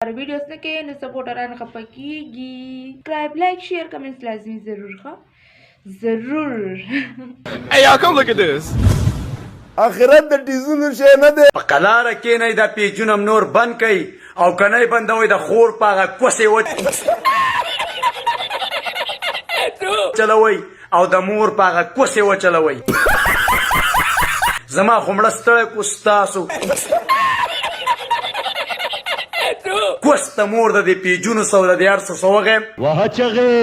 ویډیوز نه کې نو سپورټران خپه کیږي. سبسکرایب، لایک، شیر، کمنټس لازمي ضرور، ښه ضرور. Hey, y'all, come look at this. اخرت د ټیزونو شی نه دی. په قلاره کېنئ، دا پیجونه هم نور بند کړئ او که نه یې بندوئ، د خور په هغه کوسې وچلوئ او د مور په هغه کوسې وچلوئ. زما خو مړه ستړی کو ستاسو کوس د مور د دې پیجونو سو د دې هر څه سو وغیم. وه چغې،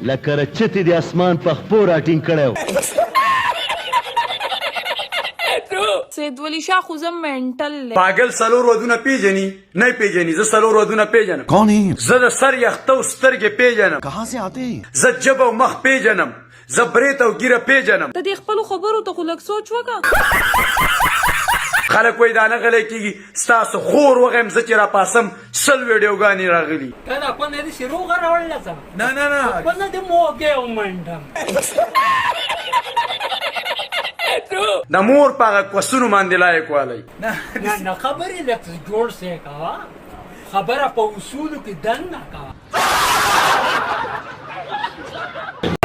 لکه رچتې د اسمان په خپو راټینګ کړی. سید ولی شاه خو زه منټل دی. پاګل څلور ودونه پیژني نه پیژني، زه څلور ودونه پیژنم. کون ہے؟ زه د سر یخته او سترګې پیژنم. کہاں سے آتے ہیں؟ زه جبه او مخ پیژنم، زه برېت او ږیره پیژنم. ته دې خپلو خبرو ته خو لږ سوچ وکړه. خلک وایي دا نه غلی کېږي، ستاسو خور وغیم. زه چې راپاسم 100 ویډیوګانې راغلي. کله په نه دې روغه راوړله ځم. نه نه نه. په نه دې موګې ومنډم. د مور په هغه کوسونو باندې لایک والی. نه نه، خبرې لږ جوړ سې کوه، خبره په اصولو کې دننه کوه.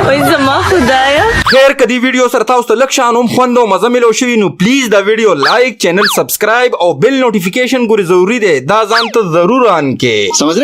وای زما خدایا. خیر، کدی ویډیو سره تاسو ته لږ شان هم خوند او مزه ملو شوي نو پلیز دا ویډیو لایک، چینل سبسکرایب او بیل نوټیفیکیشن ګوري ضروری دی، دا ځان ته ضرور آن کې. سمجھ رہے؟